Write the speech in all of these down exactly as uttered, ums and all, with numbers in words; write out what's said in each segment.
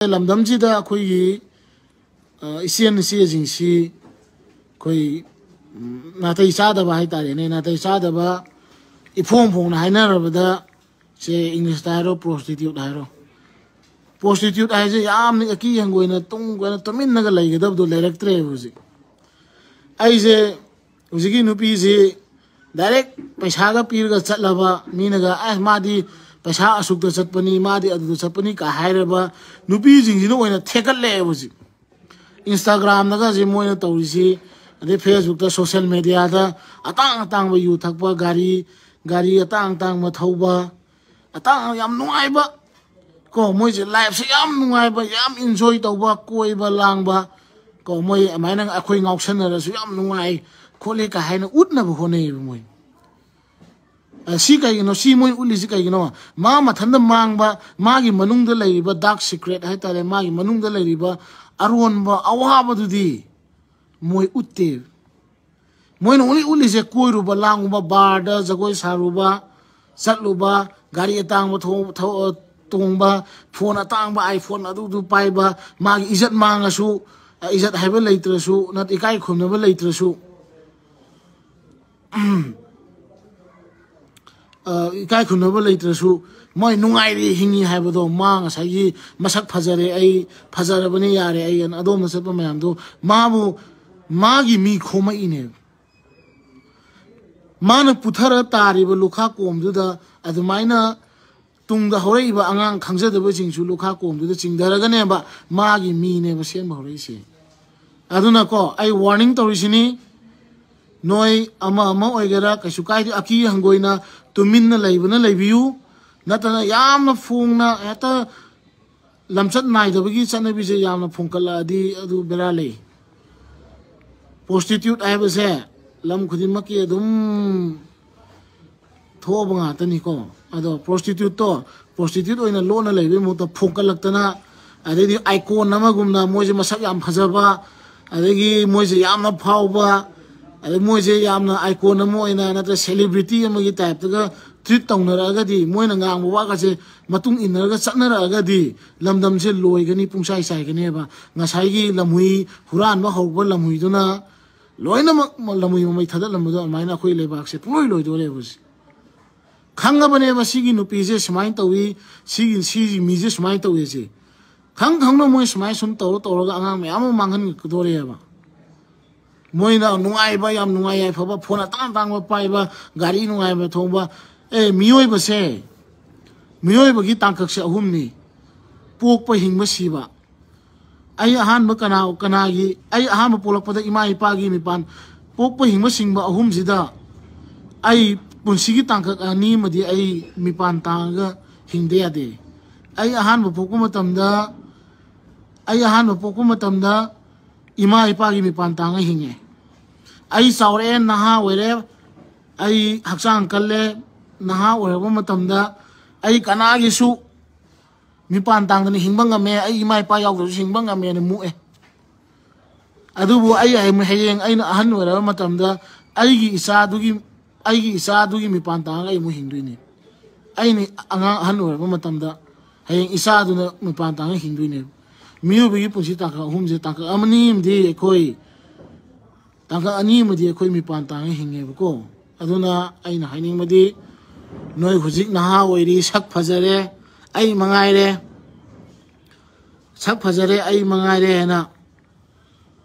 ꯂꯝꯗꯝꯁꯤꯗ ꯑꯩꯈꯣꯏꯒꯤ, ꯑ, ꯏꯆꯦꯟ ꯏꯆꯦꯁꯤꯡꯁꯤ ꯑꯩꯈꯣꯏ, ꯎꯝ, ꯅꯥꯇꯩ ꯆꯥꯗꯕ ꯍꯥꯏꯇꯥꯔꯦꯅꯦ, ꯅꯥꯇꯩ ꯆꯥꯗꯕ, ꯏꯐꯣꯡ ꯐꯣꯡꯅ ꯍꯥꯏꯅꯔꯕꯗ, ꯁꯦ, ꯏꯪꯂꯤꯁꯇ ꯍꯥꯏꯔꯣ, ꯄ꯭ꯔꯣꯁꯇꯤꯇ꯭ꯌꯨꯠ ꯍꯥꯏꯔꯣ, ꯄ꯭ꯔꯣꯁꯇꯤꯇ꯭ꯌꯨꯠ ꯍꯥꯏꯁꯦ ꯌꯥꯝꯅ ꯑꯀꯤ ꯍꯪꯒꯣꯏꯅ ꯇꯨꯡ ꯀꯣꯏꯅ ꯇꯨꯃꯤꯟꯅꯒ ꯂꯩꯒꯗꯕꯗꯣ ꯂꯩꯔꯛꯇ꯭ꯔꯦꯕ ꯍꯧꯖꯤꯛ꯫ ꯑꯩꯁꯦ ꯍꯧꯖꯤꯛꯀꯤ ꯅꯨꯄꯤꯁꯤ ꯗꯥꯏꯔꯦꯛ ꯄꯩꯁꯥꯒ ꯄꯤꯔꯒ ꯆꯠꯂꯕ ꯃꯤꯅꯒ, "ꯑꯦ, ꯃꯥꯗꯤ ꯄꯩꯁꯥ ꯑꯁꯨꯛꯇ ꯆꯠꯄꯅꯤ, ꯃꯥꯗꯤ ꯑꯗꯨꯗ ꯆꯠꯄꯅꯤ" ꯀ ꯍꯥꯏꯔꯕ ꯅꯨꯄꯤꯁꯤꯡꯁꯤꯅ ꯑꯣꯏꯅ ꯊꯦꯛꯀꯠꯂꯛꯑꯦꯕ ꯍꯧꯖꯤꯛ꯫ ꯏꯟꯁꯇꯥꯒ꯭ꯔꯥꯝꯗꯒꯁꯦ ꯃꯣꯏꯅ ꯇꯧꯔꯤꯁꯤ, ꯑꯗꯩ ꯐꯦꯁꯕꯨꯛꯇ, ꯁꯣꯁꯦꯜ ꯃꯦꯗꯤꯌꯥꯗ ꯑꯇꯥꯡ ꯑꯇꯥꯡꯕ ꯌꯨ ꯊꯛꯄ, ꯒꯥꯔꯤ, ꯒꯥꯔꯤ ꯑꯇꯥꯡ ꯑꯇꯥꯡꯕ ꯊꯧꯕ, ꯑꯇꯥꯡ ꯌꯥꯝ ꯅꯨꯡꯉꯥꯏꯕ ꯀꯣ, ꯃꯣꯏꯁꯦ ꯂꯥꯏꯐꯁꯦ ꯌꯥꯝ ꯅꯨꯡꯉꯥꯏꯕ, ꯌꯥꯝ ꯏꯟꯖꯣꯏ ꯇꯧꯕ, ꯀꯣꯏꯕ ꯂꯥꯡꯕ ꯀꯣ, ꯃꯣꯏ ꯑꯗꯨꯃꯥꯏꯅ ꯑꯩꯈꯣꯏ ꯉꯥꯎꯁꯟꯅꯔꯁꯨ ꯌꯥꯝ ꯅꯨꯡꯉꯥꯏ ꯈꯣꯠꯂꯤ ꯀꯥꯏ ꯍꯥꯏꯅ ꯎꯠꯅꯕ ꯍꯣꯠꯅꯩꯌꯦꯕ ꯃꯣꯏ꯫ ꯑ, ꯁꯤ ꯀꯩꯒꯤꯅꯣ? ꯁꯤ ꯃꯣꯏ ꯎꯠꯂꯤꯁꯤ ꯀꯩꯒꯤꯅꯣ? ꯃꯥ ꯃꯊꯟꯇ ꯃꯥꯡꯕ, ꯃꯥꯒꯤ ꯃꯅꯨꯡꯗ ꯂꯩꯔꯤꯕ ꯗꯥꯔꯛ ꯁꯤꯀ꯭ꯔꯦꯠ ꯍꯥꯏꯇꯥꯔꯦ, ꯃꯥꯒꯤ ꯃꯅꯨꯡꯗ ꯂꯩꯔꯤꯕ ꯑꯔꯣꯟꯕ ꯑꯋꯥꯕꯗꯨꯗꯤ ꯃꯣꯏ ꯎꯠꯇꯦ꯫ ꯃꯣꯏꯅ ꯎꯠꯂꯤ ꯎꯠꯂꯤꯁꯦ ꯀꯣꯏꯔꯨꯕ, ꯂꯥꯡꯉꯨꯕ, ꯕꯥꯔꯗ ꯖꯒꯣꯏ ꯁꯥꯔꯨꯕ, ꯆꯠꯂꯨꯕ, ꯒꯥꯔꯤ ꯑꯇꯥꯡꯕ ꯊꯣ-, ꯊꯧ-, ꯇꯣꯡꯕ, ꯐꯣꯟ ꯑꯇꯥꯡꯕ, ꯑꯥꯏꯐꯣꯟ ꯑꯗꯨꯗꯨ ꯄꯥꯏꯕ, ꯃꯥꯒꯤ ꯏꯖꯠ ꯃꯥꯡꯉꯁꯨ, ꯑ, ꯏꯖꯠ ꯍꯥꯏꯕ ꯂꯩꯇ꯭ꯔꯁꯨ, ꯅꯠ-, ꯏꯀꯥꯏ ꯈꯨꯝꯅꯕ ꯂꯩꯇ꯭ꯔꯁꯨ, ꯑ, ꯏꯀꯥꯏ ꯈꯨꯝꯅꯕ ꯂꯩꯇ꯭ꯔꯁꯨ, ꯃꯣꯏ ꯅꯨꯡꯉꯥꯏꯔꯤ ꯍꯤꯡꯉꯤ ꯍꯥꯏꯕꯗꯣ, ꯃꯥ ꯉꯁꯥꯏꯒꯤ ꯃꯁꯛ ꯐꯖꯔꯦ, ꯑꯩ ꯐꯖꯔꯕꯅꯤ, ꯌꯥꯔꯦ, ꯑꯩ ꯑꯅ ꯑꯗꯣꯝꯗ ꯆꯠꯄ ꯃꯌꯥꯝꯗꯣ, ꯃꯥꯕꯨ, ꯃꯥꯒꯤ ꯃꯤ ꯈꯣꯝꯃꯛꯏꯅꯦꯕ꯫ ꯃꯥꯅ ꯄꯨꯊꯔ ꯇꯥꯔꯤꯕ ꯂꯨꯈꯥ ꯀꯣꯝꯗꯨꯗ ꯑꯗꯨꯃꯥꯏꯅ ꯇꯨꯡꯗ ꯍꯧꯔꯛꯏꯕ ꯑꯉꯥꯡ ꯈꯪꯖꯗꯕꯁꯤꯡꯁꯨ ꯂꯨꯈꯥ ꯀꯣꯝꯗꯨꯗ ꯆꯤꯡꯊꯔꯒꯅꯦꯕ ꯃꯥꯒꯤ ꯃꯤꯅꯦꯕ ꯁꯦꯝꯕ ꯍꯧꯔꯛꯏꯁꯦ꯫ ꯑꯗꯨꯅꯀꯣ, ꯑꯩ ꯋꯥꯔꯅꯤꯡ ꯇꯧꯔꯤꯁꯤꯅꯤ, ꯅꯣꯏ ꯑꯃ ꯑꯃ ꯑꯣꯏꯒꯦꯔꯥ ꯀꯩꯁꯨ ꯀꯥꯏꯗꯦ, ꯑꯀꯤ ꯍꯪꯒꯣꯏꯅ ꯇꯨꯃꯤꯟꯅ ꯂꯩꯕꯅ ꯂꯩꯕꯤꯌꯨ, ꯅꯠꯇꯅ ꯌꯥꯝꯅ ꯐꯣꯡꯅ ꯍꯦꯛꯇ ꯂꯝꯆꯠ ꯅꯥꯏꯗꯕꯒꯤ ꯆꯠꯅꯕꯤꯁꯦ ꯌꯥꯝꯅ ꯐꯣꯡꯀꯠꯂꯛꯑꯗꯤ ꯑꯗꯨ ꯕꯦꯔꯥ ꯂꯩ꯫ ꯄ꯭ꯔꯣꯁꯇꯤꯇ꯭ꯌꯨꯠ ꯍꯥꯏꯕꯁꯦ ꯂꯝ ꯈꯨꯗꯤꯡꯃꯛꯀꯤ ꯑꯗꯨꯝ ꯊꯣꯛꯑꯕ ꯉꯥꯛꯇꯅꯤꯀꯣ꯫ ꯑꯗꯣ ꯄ꯭ꯔꯣꯁꯇꯤꯇ꯭ꯌꯨꯠꯇꯣ ꯄ꯭ꯔꯣꯁꯇꯤꯇ꯭ꯌꯨꯠ ꯑꯣꯏꯅ ꯂꯣꯠꯅ ꯂꯩꯕꯒꯤ ꯃꯍꯨꯠꯇ ꯐꯣꯡꯀꯠꯂꯛꯇꯅ, ꯑꯗꯩꯗꯤ ꯑꯥꯏꯀꯣꯟ ꯑꯃꯒꯨꯝꯅ ꯃꯣꯏꯁꯦ ꯃꯁꯛ ꯌꯥꯝ ꯐꯖꯕ, ꯑꯗꯒꯤ ꯃꯣꯏꯁꯦ ꯌꯥꯝꯅ ꯐꯥꯎꯕ, ꯑꯗꯩ ꯃꯣꯏꯁꯦ ꯌꯥꯝꯅ ꯑꯥꯏꯀꯣꯟ ꯑꯃ ꯑꯣꯏꯅ ꯅꯠꯇ꯭ꯔ ꯁꯦꯂꯤꯕ꯭ꯔꯤꯇꯤ ꯑꯃꯒꯤ ꯇꯥꯏꯞꯇꯒ ꯇ꯭ꯔꯤꯠ ꯇꯧꯅꯔꯛꯑꯒꯗꯤ, ꯃꯣꯏꯅ ꯉꯥꯡꯕ ꯋꯥꯒꯁꯦ ꯃꯇꯨꯡ ꯏꯟꯅꯔꯒ ꯆꯠꯅꯔꯛꯑꯒꯗꯤ, ꯂꯝꯗꯝꯁꯦ ꯂꯣꯏꯒꯅꯤ, ꯄꯨꯡꯆꯥꯏ ꯆꯥꯏꯒꯅꯦꯕ꯫ ꯉꯁꯥꯏꯒꯤ ꯂꯝꯍꯨꯏ ꯍꯨꯔꯥꯟꯕ ꯍꯧꯕ ꯂꯝꯍꯨꯏꯗꯨꯅ ꯂꯣꯏꯅꯃꯛ ꯂꯝꯍꯨꯏ ꯃꯃꯩ ꯊꯥꯗꯠꯂꯝꯕꯗꯣ, ꯑꯗꯨꯃꯥꯏꯅ ꯑꯩꯈꯣꯏ ꯂꯩꯕꯥꯛꯁꯦ ꯄꯨꯡꯂꯣꯏ ꯂꯣꯏꯗꯣꯔꯦꯕ ꯍꯧꯖꯤꯛ꯫ ꯈꯪꯉꯕꯅꯦꯕ ꯁꯤꯒꯤ ꯅꯨꯄꯤꯁꯦ ꯁꯨꯃꯥꯏꯅ ꯇꯧꯏ, ꯁꯤꯒꯤ ꯁꯤꯒꯤ ꯃꯤꯁꯦ ꯁꯨꯃꯥꯏꯅ ꯇꯧꯏ ꯁꯤ꯫ ꯈꯪ ꯈꯪꯅ ꯃꯣꯏ ꯁꯨꯃꯥꯏꯅ ꯁꯨꯝ ꯇꯧꯔ ꯇꯧꯔꯒ ꯑꯉꯥꯡ ꯃꯌꯥꯝ ꯑꯃ ꯃꯥꯡꯍꯟꯒꯗꯣꯔꯦꯕ꯫ ꯃꯣꯏꯅ ꯅꯨꯡꯉꯥꯏꯕ, ꯌꯥꯝ ꯅꯨꯡꯉꯥꯏ ꯌꯥꯏꯐꯕ, ꯐꯣꯟ ꯑꯇꯥꯡ ꯑꯇꯥꯡꯕ ꯄꯥꯏꯕ, ꯒꯥꯔꯤ ꯅꯨꯡꯉꯥꯏꯕ ꯊꯧꯕ꯫ ꯑꯦ, ꯃꯤꯑꯣꯏꯕꯁꯦ, ꯃꯤꯑꯣꯏꯕꯒꯤ ꯇꯥꯡꯀꯛꯁꯦ ꯑꯍꯨꯝꯅꯤ: ꯄꯣꯛꯄ, ꯍꯤꯡꯕ, ꯁꯤꯕ꯫ ꯑꯩ ꯑꯍꯥꯟꯕ ꯀꯅꯥ ꯀꯅꯥꯒꯤ ꯑꯩ ꯑꯍꯥꯟꯕ ꯄꯣꯛꯂꯛꯄꯗ ꯏꯃꯥ ꯏꯄꯥꯒꯤ ꯃꯤꯄꯥꯟ, ꯄꯣꯛꯄ, ꯍꯤꯡꯕ, ꯁꯤꯡꯕ ꯑꯍꯨꯝꯁꯤꯗ ꯑꯩ ꯄꯨꯟꯁꯤꯒꯤ ꯇꯥꯡꯀꯛ ꯑꯅꯤ ꯑꯃꯗꯤ ꯑꯩ ꯃꯤꯄꯥꯟ ꯇꯥꯡꯉꯒ ꯍꯤꯡꯗ ꯌꯥꯗꯦ꯫ ꯑꯩ ꯑꯍꯥꯟꯕ ꯄꯣꯛꯄ ꯃꯇꯝꯗ ꯑꯩ ꯑꯍꯥꯟꯕ ꯄꯣꯛꯄ ꯃꯇꯝꯗ ꯏꯃꯥ ꯏꯄꯥꯒꯤ ꯃꯤꯄꯥꯟ ꯇꯥꯡꯉ ꯍꯤꯡꯉꯦ꯫ ꯑꯩ ꯆꯥꯎꯔꯛꯑꯦ, ꯅꯍꯥ ꯑꯣꯏꯔꯦ, ꯑꯩ ꯍꯛꯆꯥꯡ ꯀꯜꯂꯦ, ꯅꯍꯥ ꯑꯣꯏꯔꯕ ꯃꯇꯝꯗ ꯑꯩ ꯀꯅꯥꯒꯤꯁꯨ ꯃꯤꯄꯥꯟ ꯇꯥꯡꯗꯅ ꯍꯤꯡꯕ ꯉꯝꯃꯦ, ꯑꯩ ꯏꯃꯥ ꯏꯄꯥ ꯌꯥꯎꯗ꯭ꯔꯁꯨ ꯍꯤꯡꯕ ꯉꯝꯃꯦꯅ ꯃꯨꯛꯑꯦ꯫ ꯑꯗꯨꯕꯨ ꯑꯩ ꯍꯌꯦꯡ ꯑꯩꯅ ꯑꯍꯟ ꯑꯣꯏꯔꯕ ꯃꯇꯝꯗ ꯑꯩꯒꯤ ꯏꯆꯥꯗꯨꯒꯤ ꯑꯩꯒꯤ ꯏꯆꯥꯗꯨꯒꯤ ꯃꯤꯄꯥꯟ ꯇꯥꯡꯉꯒ ꯑꯩ ꯑꯃꯨꯛ ꯍꯤꯡꯗꯣꯏꯅꯦ꯫ ꯑꯩꯅ ꯑꯉꯥꯡ ꯑꯍꯟ ꯑꯣꯏꯔꯕ ꯃꯇꯝꯗ ꯍꯌꯦꯡ ꯏꯆꯥꯗꯨꯅ ꯃꯤꯄꯥꯟ ꯇꯥꯡꯉꯒ ꯍꯤꯡꯗꯣꯏꯅꯦꯕ꯫ ꯃꯤꯑꯣꯏꯕꯒꯤ ꯄꯨꯟꯁꯤ ꯇꯥꯡꯀꯛ ꯑꯍꯨꯝꯁꯦ, ꯇꯥꯡꯀꯛ ꯑꯃꯅꯤ ꯑꯃꯗꯤ ꯑꯩꯈꯣꯏ ꯇꯥꯡꯀꯛ ꯑꯅꯤ ꯑꯃꯗꯤ ꯑꯩꯈꯣꯏ ꯃꯤꯄꯥꯟ ꯇꯥꯡꯉ ꯍꯤꯡꯉꯦꯕꯀꯣ꯫ ꯑꯗꯨꯅ ꯑꯩꯅ ꯍꯥꯏꯅꯤꯡꯕꯗꯤ, ꯅꯣꯏ ꯍꯧꯖꯤꯛ ꯅꯍꯥ ꯑꯣꯏꯔꯤ, ꯁꯛ ꯐꯖꯔꯦ, ꯑꯩ ꯃꯉꯥꯏꯔꯦ, ꯁꯛ ꯐꯖꯔꯦ, ꯑꯩ ꯃꯉꯥꯏꯔꯦ ꯍꯥꯏꯅ,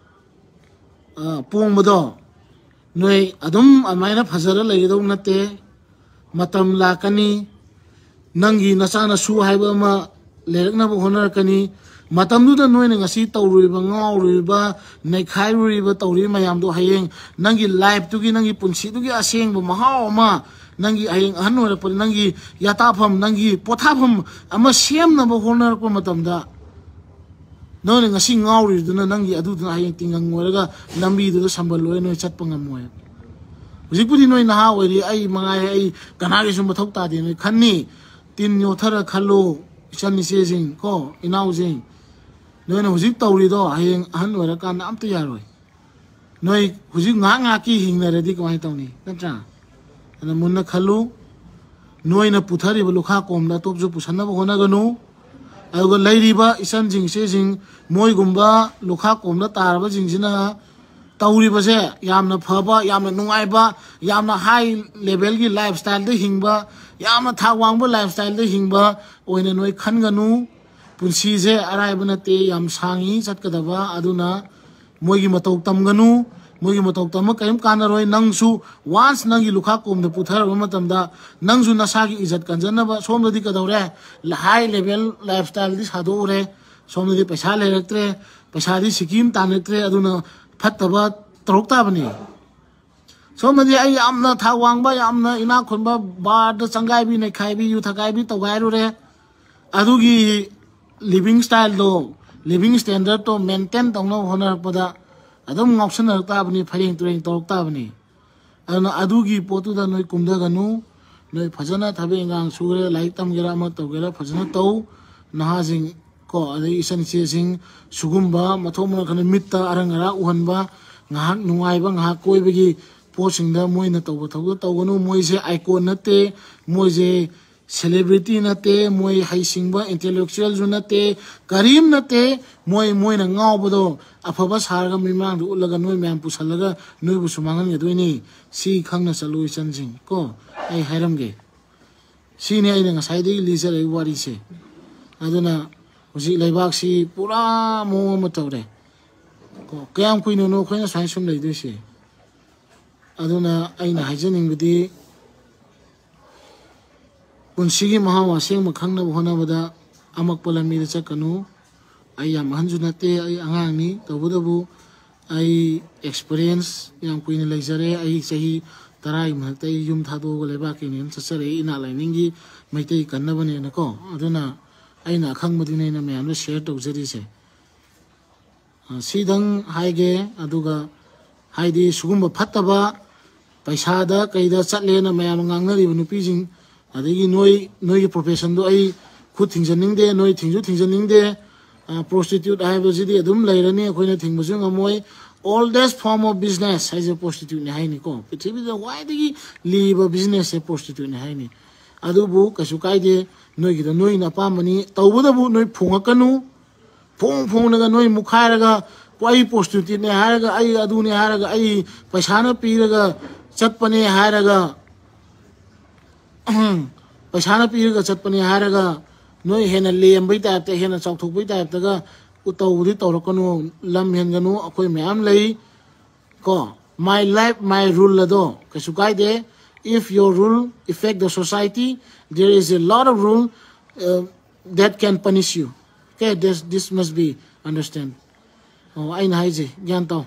ꯑ, ꯄꯣꯡꯕꯗꯣ, ꯅꯣꯏ ꯑꯗꯨꯝ ꯑꯗꯨꯃꯥꯏꯅ ꯐꯖꯔ ꯂꯩꯒꯗꯧ ꯅꯠꯇꯦ꯫ ꯃꯇꯝ ꯂꯥꯛꯀꯅꯤ, ꯅꯪꯒꯤ ꯅꯆꯥꯅꯁꯨ ꯍꯥꯏꯕ ꯑꯃ ꯂꯩꯔꯛꯅꯕ ꯍꯣꯠꯅꯔꯛꯀꯅꯤ꯫ ꯃꯇꯝꯗꯨꯗ ꯅꯣꯏꯅ ꯉꯁꯤ ꯇꯧꯔꯨꯔꯤꯕ, ꯉꯥꯎꯔꯨꯔꯤꯕ, ꯅꯩꯈꯥꯏꯔꯨꯔꯤꯕ, ꯇꯧꯔꯤꯕ ꯃꯌꯥꯝꯗꯣ ꯍꯌꯦꯡ ꯅꯪꯒꯤ ꯂꯥꯏꯐꯇꯨꯒꯤ, ꯅꯪꯒꯤ ꯄꯨꯟꯁꯤꯗꯨꯒꯤ ꯑꯁꯦꯡꯕ ꯃꯍꯥꯎ ꯑꯃ, ꯅꯪꯒꯤ ꯍꯌꯦꯡ ꯑꯍꯟ ꯑꯣꯏꯔꯛꯄꯗ ꯅꯪꯒꯤ ꯌꯥꯇꯥꯐꯝ, ꯅꯪꯒꯤ ꯄꯣꯊꯥꯐꯝ ꯑꯃ ꯁꯦꯝꯅꯕ ꯍꯣꯠꯅꯔꯛꯄ ꯃꯇꯝꯗ, ꯅꯣꯏꯅ ꯉꯁꯤ ꯉꯥꯎꯔꯤꯗꯨꯅ ꯅꯪꯒꯤ ꯑꯗꯨꯗꯨꯅ ꯍꯌꯦꯡ ꯇꯤꯡꯒꯪ ꯑꯣꯏꯔꯒ ꯂꯝꯕꯤꯗꯨꯗ ꯁꯝꯕꯜ ꯑꯣꯏꯔ ꯅꯣꯏ ꯆꯠꯄ ꯉꯝꯃꯣꯏ꯫ ꯍꯧꯖꯤꯛꯄꯨꯗꯤ ꯅꯣꯏ ꯅꯍꯥ ꯑꯣꯏꯔꯤ, ꯑꯩ ꯃꯉꯥꯏꯔꯦ, ꯑꯩ ꯀꯅꯥꯒꯤꯁꯨ ꯃꯊꯧ ꯇꯥꯗꯦ ꯅꯣꯏ ꯈꯟꯅꯤ꯫ ꯇꯤꯟ ꯌꯣꯠꯊꯔ ꯈꯜꯂꯨ, ꯏꯆꯟ ꯏꯆꯦꯁꯤꯡ ꯀꯣ, ꯏꯅꯥꯎꯁꯤꯡ, ꯅꯣꯏꯅ ꯍꯧꯖꯤꯛ ꯇꯧꯔꯤꯗꯣ ꯍꯌꯦꯡ ꯑꯍꯟ ꯑꯣꯏꯔꯀꯥꯟꯗ ꯑꯝꯇ ꯌꯥꯔꯣꯏ꯫ ꯅꯣꯏ ꯍꯧꯖꯤꯛ ꯉꯥꯏꯍꯥꯛ ꯉꯥꯏꯍꯥꯛꯀꯤ ꯍꯤꯡꯅꯔꯗꯤ ꯀꯃꯥꯏꯅ ꯇꯧꯅꯤ? ꯅꯠꯇ꯭ꯔꯥ? ꯑꯗꯨꯅ ꯃꯨꯟꯅ ꯈꯜꯂꯨ꯫ ꯅꯣꯏꯅ ꯄꯨꯊꯔꯤꯕ ꯂꯨꯈꯥꯛ ꯀꯣꯝꯗ ꯑꯇꯣꯞꯁꯨ ꯄꯨꯁꯟꯅꯕ ꯍꯣꯠꯅꯒꯅꯨ꯫ ꯑꯗꯨꯒ ꯂꯩꯔꯤꯕ ꯏꯆꯟꯁꯤꯡ ꯏꯆꯦꯁꯤꯡ, ꯃꯣꯏꯒꯨꯝꯕ ꯂꯨꯈꯥꯛ ꯀꯣꯝꯗ ꯇꯥꯔꯕꯁꯤꯡꯁꯤꯅ ꯇꯧꯔꯤꯕꯁꯦ ꯌꯥꯝꯅ ꯐꯕ, ꯌꯥꯝꯅ ꯅꯨꯡꯉꯥꯏꯕ, ꯌꯥꯝꯅ ꯍꯥꯏ ꯂꯦꯚꯦꯜꯒꯤ ꯂꯥꯏꯐ ꯁ꯭ꯇꯥꯏꯜꯗ ꯍꯤꯡꯕ, ꯌꯥꯝꯅ ꯊꯥꯛ ꯋꯥꯡꯕ ꯂꯥꯏꯐ ꯁ꯭ꯇꯥꯏꯜꯗ ꯍꯤꯡꯕ ꯑꯣꯏꯅ ꯅꯣꯏ ꯈꯟꯒꯅꯨ꯫ ꯄꯨꯟꯁꯤꯁꯦ ꯑꯔꯥꯏꯕ ꯅꯠꯇꯦ, ꯌꯥꯝ ꯁꯥꯡꯉꯤ ꯆꯠꯀꯗꯕ꯫ ꯑꯗꯨꯅ ꯃꯣꯏꯒꯤ ꯃꯇꯧ ꯇꯝꯒꯅꯨ꯫ ꯃꯣꯏꯒꯤ ꯃꯇꯧ ꯇꯝꯕ ꯀꯔꯤꯝ ꯀꯥꯟꯅꯔꯣꯏ꯫ ꯅꯪꯁꯨ ꯋꯥꯟꯁ ꯅꯪꯒꯤ ꯂꯨꯈꯥꯛ ꯀꯣꯝꯗ ꯄꯨꯊꯔꯕ ꯃꯇꯝꯗ ꯅꯪꯁꯨ ꯅꯁꯥꯒꯤ ꯏꯖꯠ ꯀꯟꯖꯅꯕ ꯁꯣꯝꯗꯗꯤ ꯀꯩꯗꯧꯔꯦ? ꯍꯥꯏ ꯂꯦꯚꯦꯜ ꯂꯥꯏꯐ ꯁ꯭ꯇꯥꯏꯜꯗꯤ ꯁꯥꯗꯣꯛꯎꯔꯦ꯫ ꯁꯣꯝꯗꯗꯤ ꯄꯩꯁꯥ ꯂꯩꯔꯛꯇ꯭ꯔꯦ, ꯄꯩꯁꯥꯗꯤ ꯁꯤꯀꯤ ꯑꯃ ꯇꯥꯟꯅꯛꯇ꯭ꯔꯦ, ꯑꯗꯨꯅ ꯐꯠꯇꯕ ꯇꯧꯔꯛ ꯇꯥꯕꯅꯤ꯫ ꯁꯣꯝꯗꯗꯤ ꯑꯩ ꯌꯥꯝꯅ ꯊꯥꯛ ꯋꯥꯡꯕ, ꯌꯥꯝꯅ ꯏꯅꯥꯛ ꯈꯨꯟꯕ, ꯕꯥꯔꯗ ꯆꯪꯒꯥꯏꯕꯤ, ꯅꯩꯈꯥꯏꯕꯤ, ꯌꯨ ꯊꯛꯀꯥꯏꯕꯤ ꯇꯧꯒꯥꯏꯔꯨꯔꯦ꯫ ꯑꯗꯨꯒꯤ ꯂꯤꯕꯤꯡ ꯁ꯭ꯇꯥꯏꯜꯗꯣ, ꯂꯤꯕꯤꯡ ꯁ꯭ꯇꯦꯟꯗꯔꯗꯇꯣ ꯃꯦꯟꯇꯦꯟ ꯇꯧꯅꯕ ꯍꯣꯠꯅꯔꯛꯄꯗ ꯑꯗꯨꯝ ꯉꯥꯎꯁꯟꯅꯔꯛ ꯇꯥꯕꯅꯤ, ꯐꯩꯔꯦꯡ ꯇꯨꯔꯦꯡ ꯇꯧꯔꯛ ꯇꯥꯕꯅꯤ꯫ ꯑꯗꯨꯅ ꯑꯗꯨꯒꯤ ꯄꯣꯠꯇꯨꯗ ꯅꯣꯏ ꯀꯨꯝꯊꯒꯅꯨ꯫ ꯅꯣꯏ ꯐꯖꯅ ꯊꯕꯛ ꯏꯟꯈꯥꯡ ꯁꯨꯒꯦꯔꯥ, ꯂꯥꯏꯔꯤꯛ ꯇꯝꯒꯦꯔꯥ, ꯑꯃ ꯇꯧꯒꯦꯔꯥ, ꯐꯖꯅ ꯇꯧ꯫ ꯅꯍꯥꯁꯤꯡ ꯀꯣ, ꯑꯗꯩ ꯏꯆꯟ ꯏꯆꯦꯁꯤꯡ, ꯁꯤꯒꯨꯝꯕ ꯃꯊꯣꯡ ꯃꯔꯝ ꯈꯪꯗꯅ ꯃꯤꯠꯇ ꯑꯔꯪ ꯑꯔꯥꯛ ꯎꯍꯟꯕ, ꯉꯥꯏꯍꯥꯛ ꯅꯨꯡꯉꯥꯏꯕ, ꯉꯥꯏꯍꯥꯛ ꯀꯣꯏꯕꯒꯤ ꯄꯣꯠꯁꯤꯡꯗ ꯃꯣꯏꯅ ꯇꯧꯕ ꯊꯕꯛꯇ ꯇꯧꯒꯅꯨ꯫ ꯃꯣꯏꯁꯦ ꯑꯥꯏꯀꯣꯟ ꯅꯠꯇꯦ, ꯃꯣꯏꯁꯦ ꯁꯦꯂꯦꯕ꯭ꯔꯤꯇꯤ ꯅꯠꯇꯦ, ꯃꯣꯏ ꯍꯩꯁꯤꯡꯕ ꯏꯟꯇꯦꯂꯦꯛꯆꯨꯋꯦꯜꯁꯨ ꯅꯠꯇꯦ, ꯀꯔꯤꯝ ꯅꯠꯇꯦ꯫ ꯃꯣꯏ, ꯃꯣꯏꯅ ꯉꯥꯎꯕꯗꯣ ꯑꯐꯕ ꯁꯥꯔꯒ ꯃꯤꯃꯥꯡꯗ ꯎꯠꯂꯒ ꯅꯣꯏ ꯃꯌꯥꯝ ꯄꯨꯁꯜꯂꯒ ꯅꯣꯏꯕꯨꯁꯨ ꯃꯥꯡꯍꯟꯒꯗꯣꯏꯅꯤ꯫ ꯁꯤ ꯈꯪꯅ ꯆꯠꯂꯨ ꯏꯆꯟꯁꯤꯡ ꯀꯣ꯫ ꯑꯩ ꯍꯥꯏꯔꯝꯒꯦ꯫ ꯁꯤꯅꯤ ꯑꯩꯅ ꯉꯁꯥꯏꯗꯒꯤ ꯂꯤꯖꯔꯛꯏ ꯋꯥꯔꯤꯁꯦ꯫ ꯑꯗꯨꯅ ꯍꯧꯖꯤꯛ ꯂꯩꯕꯥꯛꯁꯤ ꯄꯨꯔꯥ ꯃꯑꯣꯡ ꯑꯃ ꯇꯧꯔꯦ꯫ ꯀꯣ, ꯀꯌꯥꯝ ꯀꯨꯏꯅꯅꯣ ꯑꯩꯈꯣꯏꯅ ꯁꯨꯃꯥꯏꯅ ꯁꯨꯝ ꯂꯩꯗꯣꯏꯁꯦ? ꯑꯗꯨꯅ ꯑꯩꯅ ꯍꯥꯏꯖꯅꯤꯡꯕꯗꯤ, ꯄꯨꯟꯁꯤꯒꯤ ꯃꯍꯥꯎ ꯑꯁꯦꯡꯕ ꯈꯪꯅꯕ ꯍꯣꯠꯅꯕꯗ ꯑꯃꯛꯄ ꯂꯝꯕꯤꯗ ꯆꯠꯀꯅꯨ꯫ ꯑꯩ ꯌꯥꯝ ꯑꯍꯟꯁꯨ ꯅꯠꯇꯦ, ꯑꯩ ꯑꯉꯥꯡꯅꯤ꯫ ꯇꯧꯕꯇꯕꯨ ꯑꯩ ꯑꯦꯛꯁꯄꯤꯔꯤꯌꯦꯟꯁ ꯌꯥꯝ ꯀꯨꯏꯅ ꯂꯩꯖꯔꯦ꯫ ꯑꯩ ꯆꯍꯤ ꯇꯔꯥꯒꯤ ꯃꯊꯛꯇ ꯑꯩ ꯌꯨꯝ ꯊꯥꯗꯣꯛꯑꯒ ꯂꯩꯕꯥꯛꯀꯤ ꯃꯤꯅ ꯆꯠꯆꯔꯛꯑꯦ, ꯏꯅꯥꯠ ꯂꯥꯏꯅꯤꯡꯒꯤ ꯃꯩꯇꯩ ꯀꯟꯅꯕꯅꯦꯅꯀꯣ꯫ ꯑꯗꯨꯅ ꯑꯩꯅ ꯑꯈꯪꯕꯗꯨꯅꯦ ꯑꯩꯅ ꯃꯌꯥꯝꯗ ꯁꯤꯌꯔ ꯇꯧꯖꯔꯤꯁꯦ꯫ ꯑ, ꯁꯤꯗꯪ ꯍꯥꯏꯒꯦ꯫ ꯑꯗꯨꯒ ꯍꯥꯏꯗꯤ ꯁꯤꯒꯨꯝꯕ ꯐꯠꯇꯕ ꯄꯩꯁꯥꯗ ꯀꯩꯗ ꯆꯠꯂꯦꯅ ꯃꯌꯥꯝ ꯉꯥꯡꯅꯔꯤꯕ ꯅꯨꯄꯤꯁꯤꯡ, ꯑꯗꯒꯤ ꯅꯣꯏ, ꯅꯣꯏꯒꯤ ꯄ꯭ꯔꯣꯐꯦꯁꯟꯗꯣ ꯑꯩ ꯈꯨꯠ ꯊꯤꯡꯖꯟꯅꯤꯡꯗꯦ, ꯅꯣꯏ ꯊꯤꯡꯁꯨ ꯊꯤꯡꯖꯟꯅꯤꯡꯗꯦ꯫ ꯑ, ꯄ꯭ꯔꯣꯁꯇꯤꯇ꯭ꯌꯨꯠ ꯍꯥꯏꯕꯁꯤꯗꯤ ꯑꯗꯨꯝ ꯂꯩꯔꯅꯤ, ꯑꯩꯈꯣꯏꯅ ꯊꯤꯡꯕꯁꯨ ꯉꯝꯃꯣꯏ꯫ Oldest form of business ꯍꯥꯏꯁꯦ prostituteꯅꯦ ꯍꯥꯏꯅꯤꯀꯣ꯫ ꯄ꯭ꯔꯤꯊꯤꯕꯤꯗ ꯈ꯭ꯋꯥꯏꯗꯒꯤ ꯂꯤꯕ businessꯁꯦ prostituteꯅꯦ ꯍꯥꯏꯅꯤ꯫ ꯑꯗꯨꯕꯨ ꯀꯩꯁꯨ ꯀꯥꯏꯗꯦ, ꯅꯣꯏꯒꯤꯗꯣ ꯅꯣꯏꯅ ꯑꯄꯥꯝꯕꯅꯤ꯫ ꯇꯧꯕꯇꯕꯨ ꯅꯣꯏ ꯐꯣꯡꯉꯛꯀꯅꯨ꯫ ꯐꯣꯡ ꯐꯣꯡꯂꯒ ꯅꯣꯏ ꯃꯨꯛꯈꯥꯏꯔꯒ, "ꯑꯩ prostituteꯅꯦ" ꯍꯥꯏꯔꯒ, "ꯑꯩ ꯑꯗꯨꯅꯦ" ꯍꯥꯏꯔꯒ, "ꯑꯩ ꯄꯩꯁꯥꯅ ꯄꯤꯔꯒ ꯆꯠꯄꯅꯦ" ꯍꯥꯏꯔꯒ, "ꯄꯩꯁꯥꯅ ꯄꯤꯔꯒ ꯆꯠꯄꯅꯦ" ꯍꯥꯏꯔꯒ, ꯅꯣꯏ ꯍꯦꯟꯅ ꯂꯦꯝꯕꯩ typeꯇ, ꯍꯦꯟꯅ ꯆꯥꯎꯊꯣꯛꯄꯩ typeꯇꯒ ꯇꯧꯕꯗꯤ ꯇꯧꯔꯛꯀꯅꯨ꯫ ꯂꯝ ꯍꯦꯟꯒꯅꯨ, ꯑꯩꯈꯣꯏ ꯃꯌꯥꯝ ꯂꯩ꯫ ꯀꯣ, "My life, my rule" ꯑꯗꯣ ꯀꯩꯁꯨ ꯀꯥꯏꯗꯦ꯫ If your rule affect the society, there is a lot of rule, uh, that can punish you. Okay, this, this must be understand. ꯑꯣ, ꯑꯩꯅ ꯍꯥꯏꯁꯦ ꯒ꯭ꯌꯥꯟ ꯇꯧ꯫